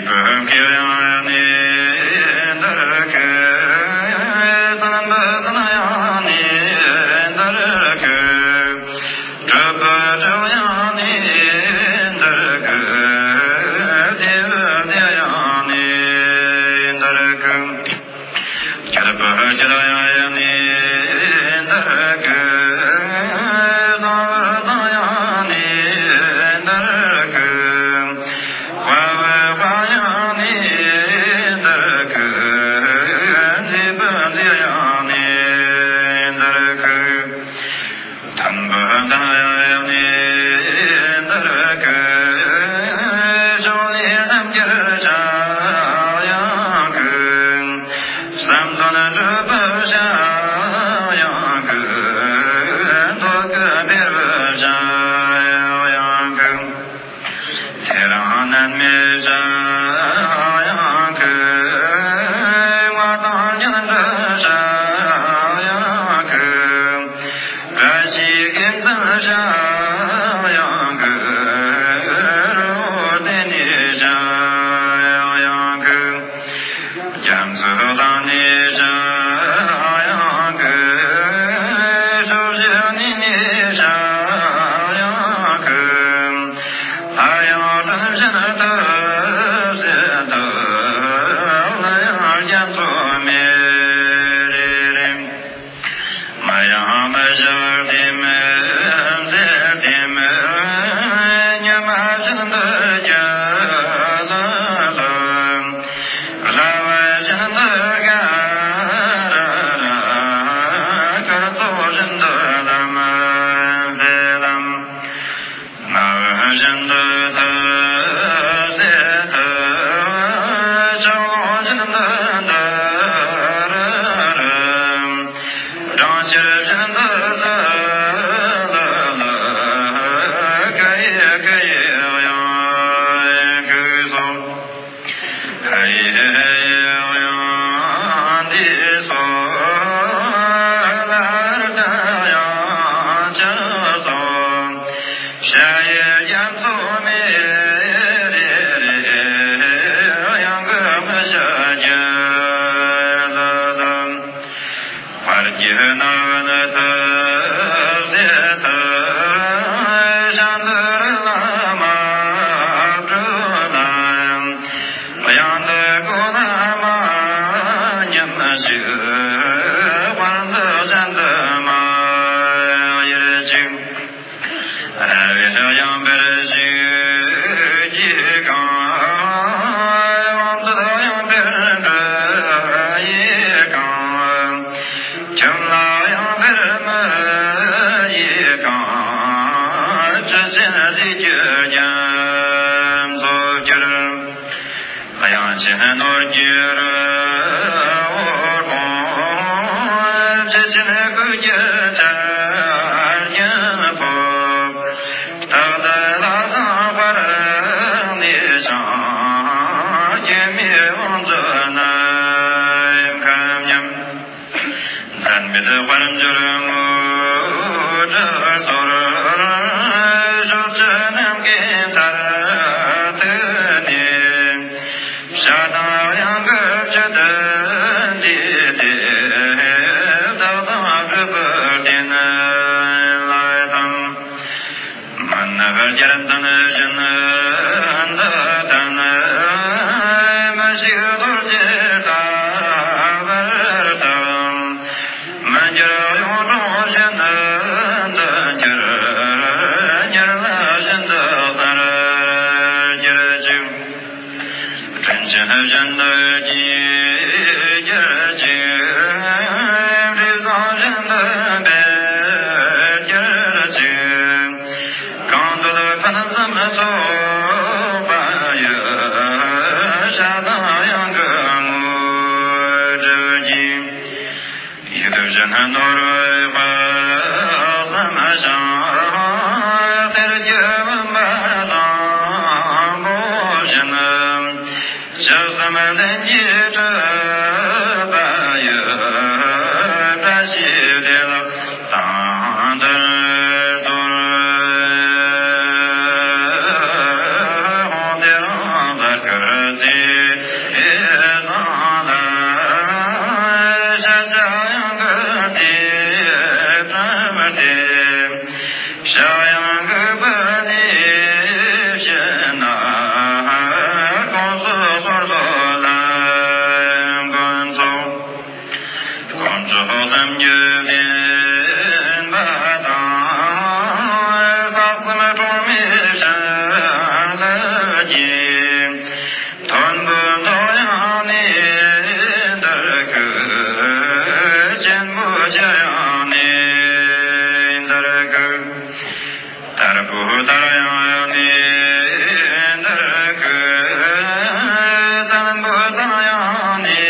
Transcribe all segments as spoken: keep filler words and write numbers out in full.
བུ་སྐྱེ་ཡང་ནི་འདིར་སྐུ། བསམ་པ་བཏང་ཡང་ནི་འདིར་སྐུ། གྲུབ་པ་གྲུབ་ཡང་ནི་འདིར་སྐུ། བདེ་བ་བདེ་ཡང་ནི་འདིར་སྐུ། ཁྱད་པར་ཁྱད་ཡང་ནི་འདིར་སྐུ། བཟང་བ་བཟང་ཡང་ནི་འདིར་སྐུ། དཔའ་བོ་དཔའ་ཡང་ནི་འདིར་སྐུ། མཛེས་པ་མཛེས་ཡང་ནི་འདིར་སྐུ། མཐུན་པ་མཐུན་ཡང་ནི་འདིར་སྐུ། ཕྱོགས་ལས་རྣམ་རྒྱལ་ཕྱག་ཡང་སྐུ། བསམ་དོན་འགྲུབ་པར་ཕྱག་ཡང་སྐུ། འདོད་དགུ་འབེལ་བར་ཕྱག་ཡང་སྐུ། ཚེ་རིང་ནད་མེད་ཕྱག་ཡང་སྐུ། མངའ་ཐང་རྒྱང་གྲགས་ཕྱག་ཡང་སྐུ། བཀྲ་ཤིས་ཤིང་རྟ་ཕྱག་ཡང་སྐུ། རི་བོ་བརྟན་གནས་ཕྱག་ཡང་སྐུ། རྒྱ་མཚོ་གླིང་ནས་ཕྱག་ཡང་སྐུ། ཕྱོགས་བཞི་གཉིས་ནས་ཕྱག་ཡང་སྐུ། ལྷ་ཡང་སྒྲོལ་བཞིན་དུ་གསལ་དུ། ལྷ་ཡང་རྒྱ་མཚོ་མེ་རེ་རེ། མི་ཡང་མི་ཞིག་དེ་མི་ཟེར་དེ་མི། ཉི་མ་བཞིན་དུ་རྒྱུ་ལ་ལ། ལ་བ་བཞིན་དུ་དགའ་ར་ར། སྐར་ཚོགས་བཞིན་དུ་ལམ་ཟེར་ལམ། ངག་བཞིན་དུ་ཐུགས་ཟེར་ཐུགས། ཕྱག་ལོང་བཞིན་དུ་འདི་རུ་རུ། སྦྲང་ཆར་བཞིན་དུ་ལ་ལ་ལ། སྐུ་ཡི་སྐུ་ཡི་ཡང་སྐུ་སོགས། ཧ་ཡི་ཧ་ཡི་ཡང་འདི་སོགས། ལར་ད་ཡང་ཅི་སོགས། ཤ་ཡི་རྒྱ་མཚོ་མེ་རེ་རེ། ཡང་གི་མི་ཤ་རྒྱ་ལ་ལ། བར་གྱི་ནང་ན་ཐུགས་ཟེར་ཐུགས། ཞིང་འདིར་བླ་མ་སྤྲུལ་ན། ཡང་འདི་གོ་ན་མ་ཉམས་ཤིག། དཔལ་འདི་གཞན་དུ་མ་ཡེར་ཅིག། ར་བས་ཡང་བེར་ཞིག་གིས་གང་། དབང་དུ་ཡང་བེར་འབྲུ་ཡིས་གང་། ཁྱིམ་ལ་ཡང་བེར་མི་ཡིས་གང་། ཅི་ཕྱིར་ཟས་ཀྱི་རྒྱ་མཚོར་གྱུར། དབྱངས་ཅན་ནོར་གྱི་རི་བོ་སྐོང་། ཅི་ཕྱིར་སྐུ་གྱི་ཆར་རྒྱུན་ཕོབ། རྟག་ཏུ་ལྷ་བཟང་དཔལ་གནས་ཤིང་། སྐྱེ་མེད་དབང་ཕྱུག་ནམ་མཁའ་མཉམ། འཛད་མེད་དཔལ་འབྱོར་དངུལ་གྲུབ་ཚོར། ཕྱོགས་བཅུ་ནམ་མཁའི་མཐར་ཐུག་ནས། ཞྭ་དང་གཡང་གི་བཅུད་བསྡུས་ཏེ། བདག་དང་སྤྲུལ་པའི་རྟེན་ལ་དང་། མི་ནུབ་རྒྱལ་མཚན་བཞིན་དུ་བསྟེན། མི་ཤིགས་རྡོ་རྗེ་ལྟ་བུར་བརྟག། མི་འགྱུར་གཡུང་དྲུང་བཞིན་དུ་འདུ་འགྱུར། གཉེར་ལྷ་བཞིན་དུ་གསལ་གྱུར་ཅིག། དྲིན་ཅན་བཞིན་དུ་རྒྱས་གྱུར་ཅིག། འབྲས་བཟང་བཞིན་དུ་འཕེལ་གྱུར་ཅིག། གང་འདོད་ཕུན་སུམ་ཚོགས་པ་ཡི། ཞྭ་དང་གཡང་གི་དངོས་གྲུབ་ཀྱིས། ཡིད་བཞིན་ནོར་བུའི་དཔལ་བཟང་ཞིང་། གཏེར་གྱི་བུམ་པ་དང་པོ་བཞིན། ཇི་ཙམ་ལྷུན་གྱིས་གྲུབ་པ་ཡི། བཀྲ་ཤིས་བདེ་ལེགས་དང་བསྟུན་ཏོ། ཧོང་ཏེ་རང་ཟླ་སྐར། དཀོན་མཆོག་ཐམས་ཅད་མཁྱེན་པ་དང་། ལྷག་བསམ་གྲངས་མེད་བྱིན་རླབས་ཀྱིས། མཐོན་པོ་མཐོ་ཡང་ནི་འདིར་བཀོད། ཆེན་པོ་ཆེ་ཡང་ནི་འདིར་བཀོད། དལ་པོ་དལ་ཡང་ནི་འདིར་བཀོད། དམ་པོ་དམ་ཡང་ནི་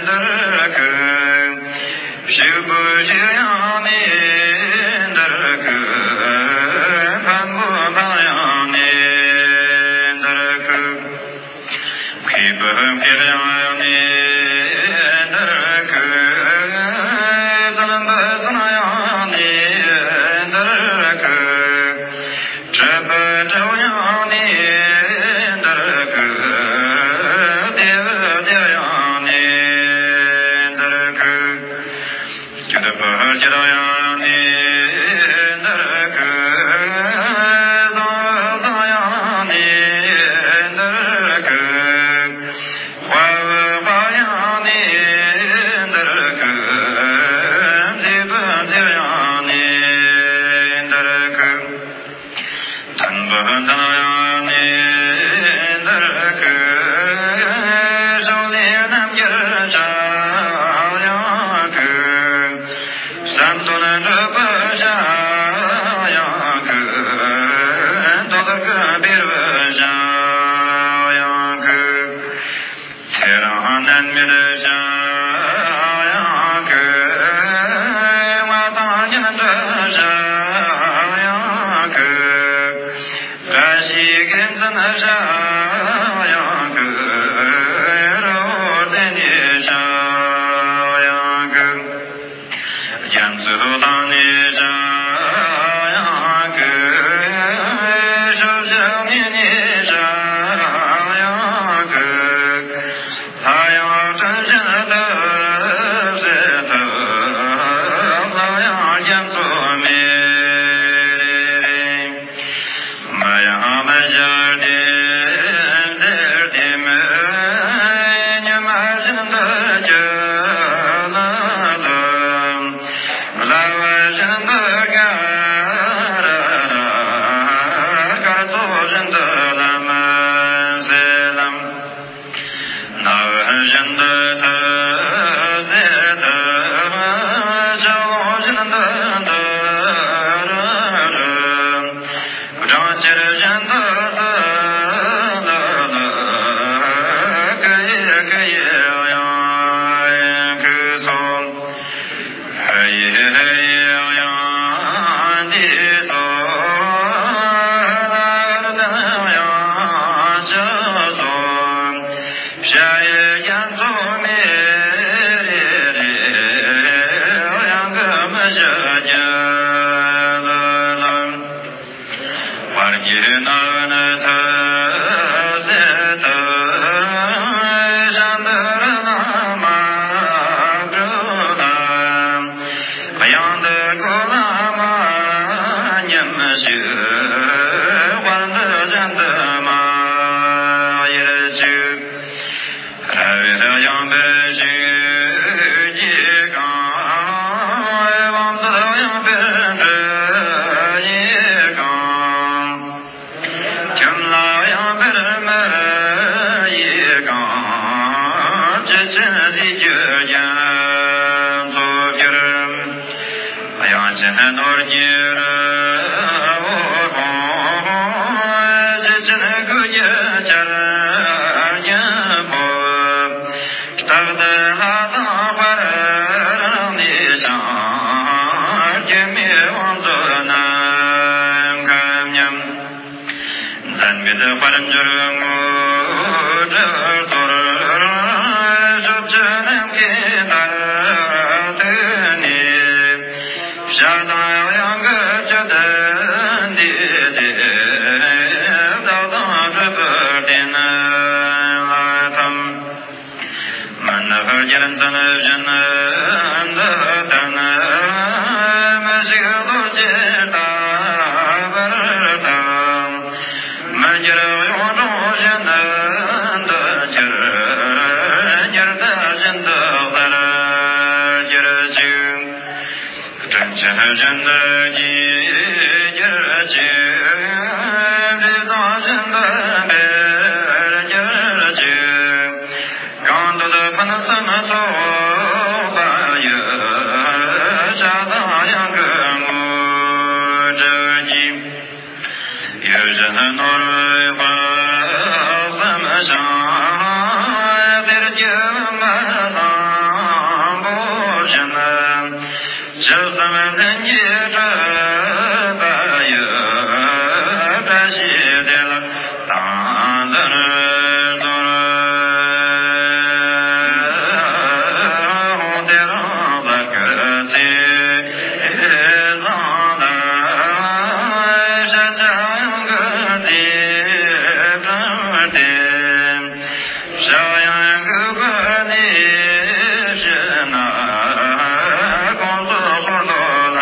འདིར་བཀོད། ཕྱུག་པོ་ཕྱུག་ཡང་ནི་འདིར་བཀོད། ཕམ་པོ་ཕམ་ཡང་ནི་འདིར་བཀོད། མཁས་པོ་མཁས་ཡང་ནི་འདིར་བཀོད། བཙུན་པོ་བཙུན་ཡང་ནི་འདིར་བཀོད། གྲུབ་པོ་གྲུབ་ཡང་ནི་འདིར་བཀོད། བདེ་བོ་བདེ་ཡང་ནི་འདིར་བཀོད། སྐྱིད་པོ་སྐྱིད་ཡང་ནི་འདིར་བཀོད། བཟང་བོ་བཟང་ཡང་ནི་འདིར་བཀོད། དཔའ་བོ་དཔའ་ཡང་ནི་འདིར་བཀོད། མཛེས་པོ་མཛེས་ཡང་ནི་འདིར་བཀོད། མཐོན་པོ་མཐོ་ཡང་ནི་འདིར་བཀོད། ཕྱོགས་ལས་རྣམ་རྒྱལ་ཕྱག་ཡང་བཀོད། བསམ་དོན་འགྲུབ་པའི་ཕྱག་ཡང་བཀོད། འདོད་དགུ་འབེལ་བའི་ཕྱག་ཡང་བཀོད། ཚེ་རིང་ནད་མེད་ཕྱག་ཡང་བཀོད། མངའ་ཐང་རྒྱས་འགྲོའི་ཕྱག་ཡང་བཀོད། བཀྲ་ཤིས་དགེ་མཚན་ཕྱག་ཡང་བཀོད། རི་བོ་བདེ་གནས་ཕྱག་ཡང་བཀོད། རྒྱ་མཚོའི་གཏིང་ནས་ཕྱག་ཡང་བཀོད། ཕྱོགས་བཞི་གཉིས་ནས་ཕྱག་ཡང་བཀོད། ལྷ་ཡང་སྤྲིན་བཞིན་དུ་གསལ་ཐུབ། ལྷ་ཡང་རྒྱ་མཚོ་མེ་རེ་རེ། མི་ཡང་མི་ཞིག་བདེ་མཛེས་བདེ་མོ། ཉི་མ་བཞིན་དུ་སྐྱིད་ལ་ལ། ལྷ་བ་བཞིན་དུ་དགའ་ར་ར། སྐར་ཚོགས་བཞིན་དུ་ལམ་གསལ་ལམ། ནགས་བཞིན་དུ་ཐུགས་བརྩེ་ཐུབ། ཆུ་ཀླུང་བཞིན་དུ་འདུ་རུ་རུ། སྦྲང་ཆར་བཞིན་དུ་ལྷུ་ལྷུ་ལྷུ། སྐུ་ཡི་སྐུ་ཡི་དབྱངས་ཁུག་སོང་། ཧ་ཡི་ཧ་ཡི་དབྱངས་འདི་ཚོ། ལ་ལ་དབྱངས་ཅི་ཚོ། ཞ་ཡི་རྒྱ་མཚོ་མེ་རེ་རེ། དབྱངས་ཀྱི་མི་ཞིག་རྒྱུ་ལ་ལ། བར་གྱི་ནགས་ནི་ཐུགས་བརྩེ་ཐུབ། ཤིན་ཏུ་རི་ལ་མ་བྲོས་ལ། དབྱངས་འདི་ཀོ་ལ་མ་ཉམས་ཤིག། དཔལ་འདི་གཞན་དུ་མ་ཡལ་ཅིག། ར་བས་དབྱངས་འབུལ་ཞིང་སྐྱེས་གང་། དབང་འདི་དབྱངས་འབུལ་འབྲུ་ཡི་གང་། ཁྱིམ་ལ་དབྱངས་འབུལ་མི་ཡི་གང་། བཅུད་ཅན་ཟས་ཀྱི་རྒྱན་དུ་གྱུར། དབྱངས་ཅན་ནོར་གྱི་རི་བོ་གང་། བཅུད་ཅན་སྐུ་གྱི་ཆར་རྒྱན་པོ། རྟག་ཏུ་ལྷ་དང་དཔལ་ནས་ཀྱང་། སྐྱེད་མོས་དབང་མཛོད་རྣམས་ཀུན་མཉམ། འཛད་མེད་དཔལ་འབྱོར་དངོས་གྲུབ་གཏོར། ཕྱོགས་བཅུ་ནམ་མཁའི་མཐར་ཐུག་ནས། ཞལ་དང་དབྱངས་ཀྱི་བཅུད་འདི་དེ། བདག་དང་སྒྲུབ་པའི་རྟེན། རྒྱལ་མཚན་བཞིན་འདི་ལྟར་ནི། མི་ཤིགས་རྡོ་རྗེ་ལྟ་བུར་ལྟ། མི་འགྱུར་གཡུང་དྲུང་བཞིན་འདི་འགྱུར། འགྱུར་ལྡན་བཞིན་དུ་གསལ་གྱུར་ཅིག། དྲིན་ཅན་བཞིན་དུ་རྒྱས་གྱུར་ཅིག། འབྲས་བཟང་བཞིན་དུ་འཕེལ་གྱུར་ཅིག། གང་འདོད་ཕུན་སུམ་ཚོགས་པ་ཡི། ཕྱྭ་དང་གཡང་གི་ངོ་སྤྲོད་ཀྱིས། ཡིད་བཞིན་ནོར་བུའི་དཔལ་གསུམ་འཆང་། གཏེར་གྱི་བུམ་པ་བཟང་པོ་བཞིན། ཇི་ཙམ་ལྷུན་གྱིས་གྲུབ་པ་ཡི། བཀྲ་ཤིས་དེ་ལ་དང་དུ་སྩོལ། དེ་རིང་བདག་གི་ཚེ་བཟང་ལ། ཕྱྭ་གཡང་གི་ཚེ་བཀྲམ་སྟེ། ཕྱྭ་གཡང་གི་སྒོ་ནས་ཕྱི་ནང་གང་དུ་འཁོར་ལོ་ལྷ་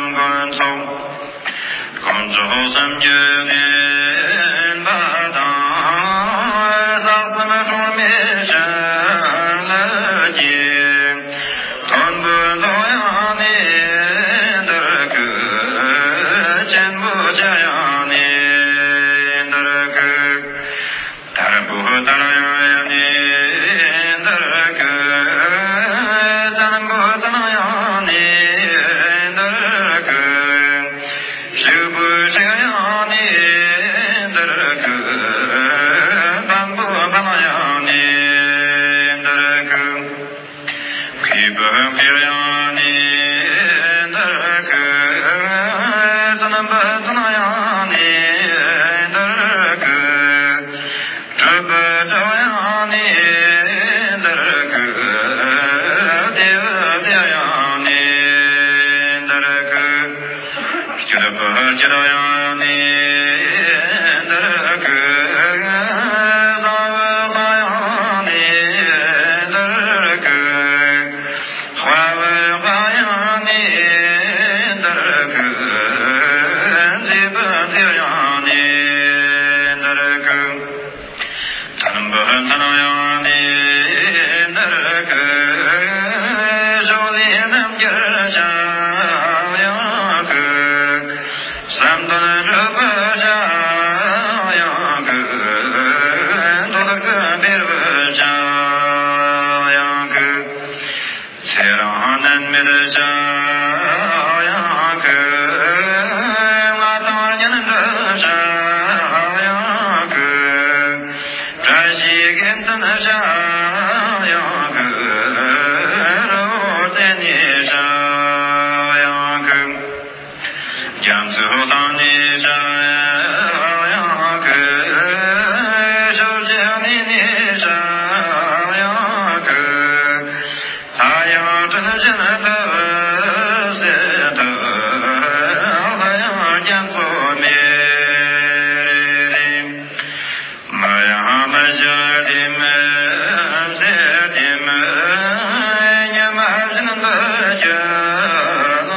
མགོན་ཚོགས། དཀོན་མཆོག་གསུམ་གྱི་བསྟན་པ་དང་། ལྷག་བསམ་སྒྲོན་མེ་བྱིན་རླབས་ཀྱིས། མཐོན་པོའི་མཐོ་གཡང་ནས་འདིར་འཁོད། ཆེན་པོའི་ཆེ་གཡང་ནས་འདིར་འཁོད། དར་པོ་དར་གཡང་ནས་འདིར་འཁོད། བཙན་པོ་བཙན་གཡང་ནས་འདིར་འཁོད། ཕྱུག་པོ་ཕྱུག་གཡང་ནས་འདིར་འཁོད། བམ་པོ་བམ་གཡང་ནས་འདིར་འཁོད། མཁས་པོ་མཁས་གཡང་ནས་འདིར་འཁོད། བཙུན་པོ་བཙུན་གཡང་ནས་འདིར་འཁོད། གྲུབ་པོ་གྲུབ་གཡང་ནས་འདིར་འཁོད། དེ་བོ་དེ་གཡང་ནས་འདིར་འཁོད། སྐྱིད་པོ་སྐྱིད་གཡང་ནས་འདིར་འཁོད། བཟང་བོ་བཟང་གཡང་ནས་འདིར་འཁོད། དཔའ་བོ་དཔའ་གཡང་ནས་འདིར་འཁོད། མཛེས་པོ་མཛེས་གཡང་ནས་འདིར་འཁོད། མཐོན་པོ་མཐོ་གཡང་ནས་འདིར་འཁོད། ཕྱོགས་ལས་རྣམ་རྒྱལ་ཕྱྭ་གཡང་འཁོད། བསམ་དོན་འགྲུབ་པའི་ཕྱྭ་གཡང་འཁོད། འདོད་དགུ་འབེལ་བའི་ཕྱྭ་གཡང་འཁོད། ཚེ་རིང་ནད་མེད་ཕྱྭ་གཡང་འཁོད། མངའ་ཐང་སྙན་གྲགས་ཕྱྭ་གཡང་འཁོད། བཀྲ་ཤིས་དགེ་འདུན་ཕྱྭ་གཡང་འཁོད། རི་བོ་རྩེ་ནས་ཕྱྭ་གཡང་འཁོད། རྒྱ་མཚོའི་གཏིང་ནས་ཕྱྭ་གཡང་འཁོད། ཕྱོགས་བཅུའི་གནས་ནས་ཕྱྭ་གཡང་འཁོད། ལྷ་གཡང་སྤྲིན་བཞིན་ཐོབ་སེ་ཐོབ། ལྷ་གཡང་རྒྱ་མཚོ་མེ་རེ་རེ། མི་གཡང་མི་བཞད་ལྡེམ་སེ་ལྡེམ། ཉི་མ་བཞིན་དུ་རྒྱུ་ལ་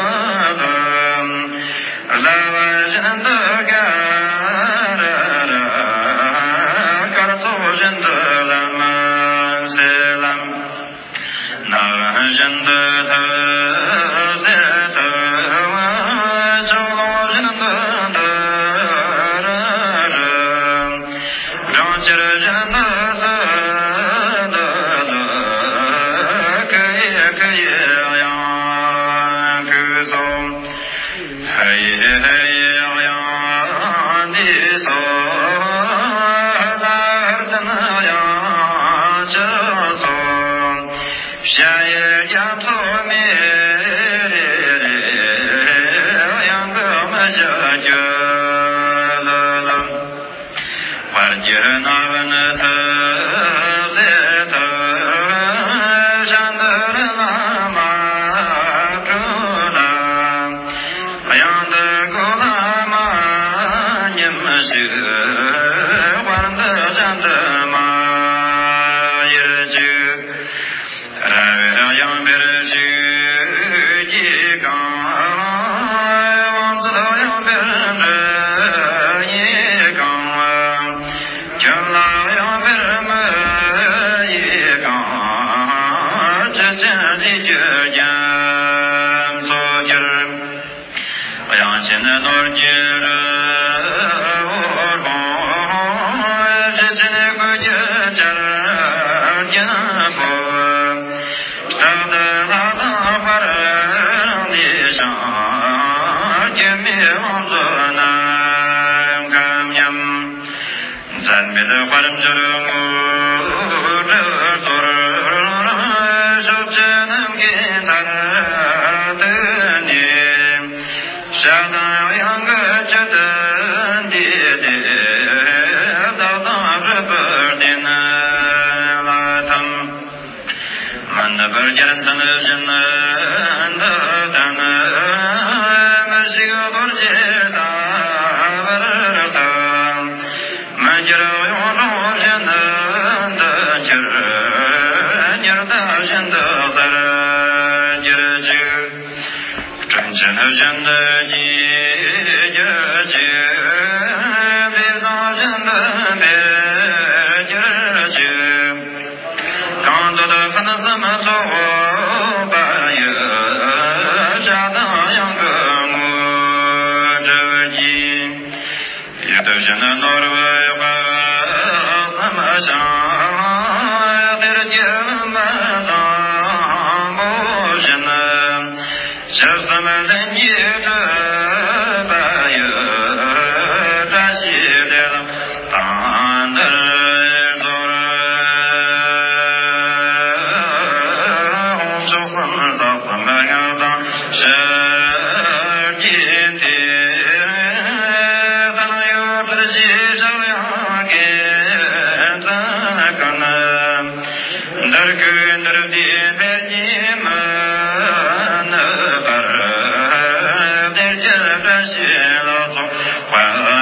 ལྡིམ། ལ་བ་བཞིན་དུ་དཀར་ར་ར། སྐར་ཚོགས་བཞིན་དུ་ལམ་སེ་ལམ། ནགས་བཞིན་དུ་ཐོབ་སེ་ཐོབ། ཕྱོགས་ལྷུང་བཞིན་དུ་འདུ་ར་ར། སྦྲང་ཆར་བཞིན་དུ་སུ་འདུ་འདུ། ཁུ་ཡེ་ཁུ་ཡེ་གཡང་ཁུ་སོང་། ཧ་ཡེ་ཧ་ཡེ་གཡང་འདི་སོ། ལྷ་ལྡན་གཡང་ཆི་སོ། ཕྱྭ་ཡི་རྒྱ་མཚོ་མེ་རེ་རེ། གཡང་གི་མི་བཞད་རྒྱུ་ལ་ལ། དཔལ་གྱི་སྣང་བ་ནི་ཐུ། ཡང་བེར་མི་ཡི་གང་། ཅི་ཕྱིར་འདི་རྒྱུ་རྒྱ་མཚོ་གྱུར། དབྱངས་ཅན་ནོར་གྱི་རི་བོར་ཧོང་། རི་ཆེན་ཀུ་ཀྱི་ཆར་རྒྱུན་ཕོབ། རྟག་ཏུ་ལྷ་དང་དཔལ་འདི་ཞིང་། སྒྱུ་མའི་དབང་ཕྱུག་རྣམས་ཀུན་མཉམ། འཛད་མེད་དཔལ་འབྱོར་དངོས་གྲུབ་སྩོལ། ཕྱོགས་བཅུ་ནམ་མཁའི་མཐར་གཏུགས་ནས། ཞལ་དང་དབྱངས་ཀྱི་བཅུད་འདུས་ཏེ། བདག་དང་སྲིད་པའི་གཏན་ལ་ཕབ། མི་ནུབ་པར་རྒྱལ་མཚན་བཞིན་དུ་བསྟེན། མི་ཤིགས་རྡོ་རྗེ་ལྟ་བུར་བལྟ། མི་འགྱུར་གཡུང་དྲུང་བཞིན་དུ་གྱུར། ཉི་ཟླ་བཞིན་དུ་གསལ་གྱུར་ཅིག། སྤྲིན་ཆེན་བཞིན་དུ་རྒྱས་གྱུར་ཅིག། ལས་བཟང་བཞིན་དུ་འཕེལ་གྱུར་ཅིག། གང་འདོད་ཕུན་སུམ་ཚོགས་པ་ཡི། ཞལ་དང་དབྱངས་ཀྱི་དངོས་གྲུབ་ཀྱིས། ཡིད་བཞིན་ནོར་བུའི་དཔལ་གསུམ་ཞིང་། གཏེར་གྱི་བུམ་པ་བཟང་པོ་བཞིན། ཕྱི་གསུམ་ལྷུན་གྱིས་གྲུབ་པ་ཡི། བཀྲ་ཤིས་བདེ་ལེགས་དང་ལྡན་གསོལ། དབང་ཕྱུག་གསུམ་རྟགས་གསུམ་དབྱངས་དང་ཞལ་གྱི་མཐིལ། གསང་ཡུམ་ཁྲི་བཞི་ཕྱག་གཡང་རྒྱན་ཀུན། འདིར་བཀོད་འདིར་བསྡུས་འཕེལ་གྱིས་མི་ནུབ་པར། གཏེར་གྱུར་བཀྲ་ཤིས་ལ་སོགས་པ།